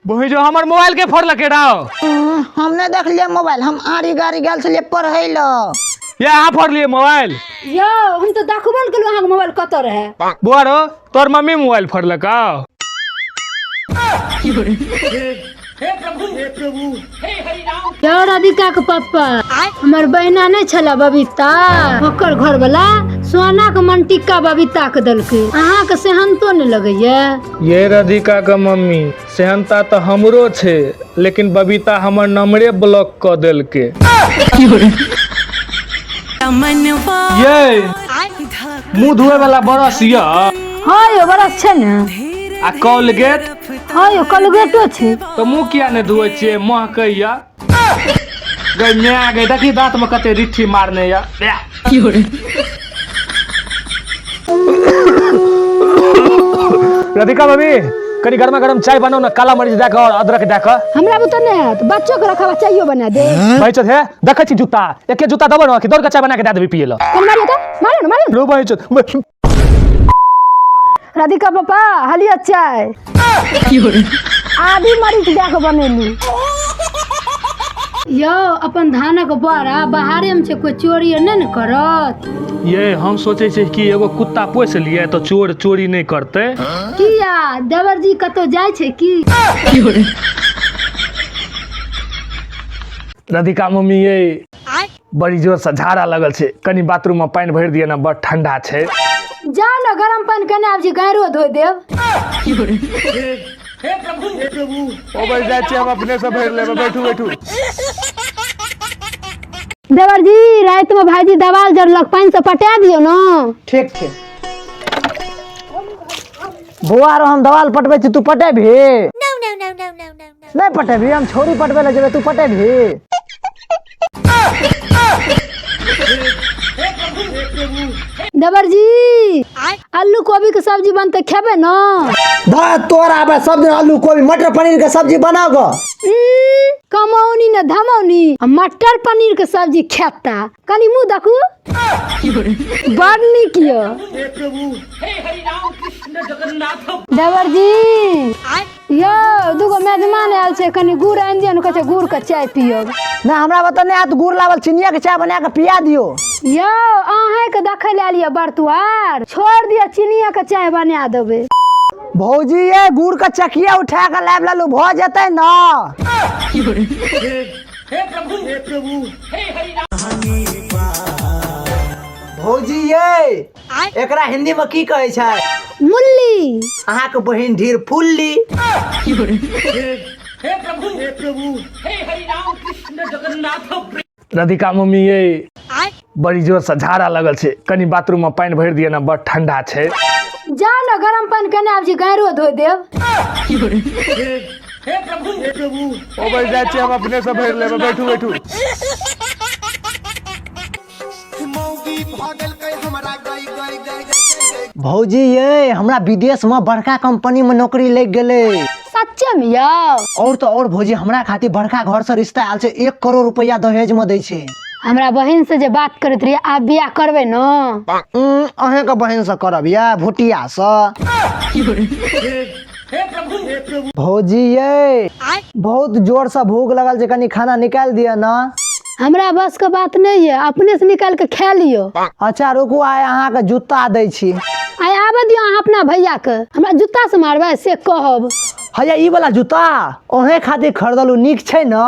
बहिन जो हमर मोबाइल के फोड़लके राव। हम नहि देखलियै मोबाइल, हम आरी गाड़ी गेल छलियै पढ़ै लए। ये अहाँ फोड़लियै मोबाइल? यौ हम तऽ देखबो ने केलहुँ अहाँके मोबाइल कतऽ रहै। बौआ रो तोर मम्मी मोबाइल फोड़लकौ? यौ राधिका के पप्पा, हमर बहिना नहि छला बबीता, ओकर घर वाला सोना के मनटिक्का बबीता के देलकै, अहाँके सेहनतो नहि लगैया? ये राधिका के मम्मी, सेहनता तऽ हमरो छै, लेकिन बबीता हमर नंबरे ब्लॉक कऽ देलकै। ये मुंह धोए वाला ब्रश यऽ? हँ यौ बरस छै ने। आ कॉलगेट? हँ यौ कॉलगेटो छै। तऽ मुंह किया नहि धोए छियै, महकैया गै माय गै, देखी दांत में कते रिट्ठी मारने या। राधिका मम्मी, कनी गरमा गरम चाय बनाउ ने, काला मरीच दए कऽ और अदरक दए कऽ। हमरा बुते नहि हैत, बच्चो के रखबा चाइयो बना दे। भाई चोद हे, देखै छी जूता, एके जूता देबो ने कि दौड़ के चाय बना के दए देबी पिए लए। कनी मारियो तऽ, मारियो ने, मारियो ने। लो भाई चोद। राधिका पापा, हलिया चाय आदि मरीच दए कऽ बनेली। यौ अपन धानक बोरा बाहरे मे छै, कोई चोरी नहि ने करत? ये हम सोचै छियै कि एगो कुत्ता पोसि लियै तऽ चोर चोरी नहि करतै। किया देवर जी कतौ जाइ छै की? राधिका मम्मी ये, बड़ी जोर से झाड़ा लगल छै, कनी बाथरूम में पानि भरि दिअ ने, बड़ ठंडा छै। जा ने गरम पानि केने आब छी, गायरो धोइ देब। ओ बैठ जाइ छियै, हम अपने से भरि लेबै, बैठू बैठू। देवर जी राति में भाईजी दवाल जरलक, पानि से पटा दियौ ने। ठीक छै बौआ रो, हम दवाल पटबै छी, तू पटेबही? नहि पटेबही? हम छौरी पटबै लए जेबै, तू पटेबही? देवर जी आलू कोबी के सब्जी बनते खेबै ने? धा तोरा आबे सब दिन आलू कोबी, मटर पनीर के सब्जी बनाओ गो। कमौनी ने धमौनी आ मटर पनीर के सब्जी खेता, कनी मुँह देखू, बड़ नीक यऽ। देवर जी यौ दूगो मेजमान आयल छै, कनी गुड़ आनि दियौ ने, कहै छै गुड़ के चाय पियब। नहि हमरा बता नहि आयत गुड़ लावल, चिनिया के चाय बना के पिया दियौ। यौ अहें के देखै लए आयल यऽ बरतुआर, छोड़ दिअ, चिनिया के चाय बना देबै। भौजी ये गुड़ के चकिया उठा के लाबि लेलू, भऽ जेतै ने? भौजी ये एकरा हिंदी में की कहै छै? मुल्ली। अहाँके बहिन ढीर फुल्ली। राधिका मम्मी ये, बड़ी जोर से झाड़ा लगल छै, कनी बाथरूम में पानि भरि दिअ ने, बड़ ठंडा छै। जा ने गरम पानि केने आब छी, गायरो धोइ देब। ओ बैठ जाइ छियै, हम अपने से भरि लेबै, बैठू बैठू। भौजी ये हमरा विदेश में बड़का कंपनी में नौकरी लग गेलै। सच्चे में यौ? और तो और भौजी हमरा खातिर बड़का घर से रिश्ता आयल छै, 1 करोड़ रुपया दहेज में दै छै। हमरा बहिन से जे बात करैत रहियै, आब बियाह करबै ने? अहें के बहिन से करब या भुटिया से? भौजी ये बहुत जोर से भूख लगल छै, कनी खाना निकालि दिअ ने। हमरा बस के बात नहीं है, अपने से निकाल के खा लियो। अच्छा रुकू, आइ अहाँके जूता दै छी। आइ आबऽ दियौ अहाँ अपना भैया के, हमरा जूता से मारबै से कहब। हैया ई वाला जूता अहें खातिर खरीदलू, नीक छै ने?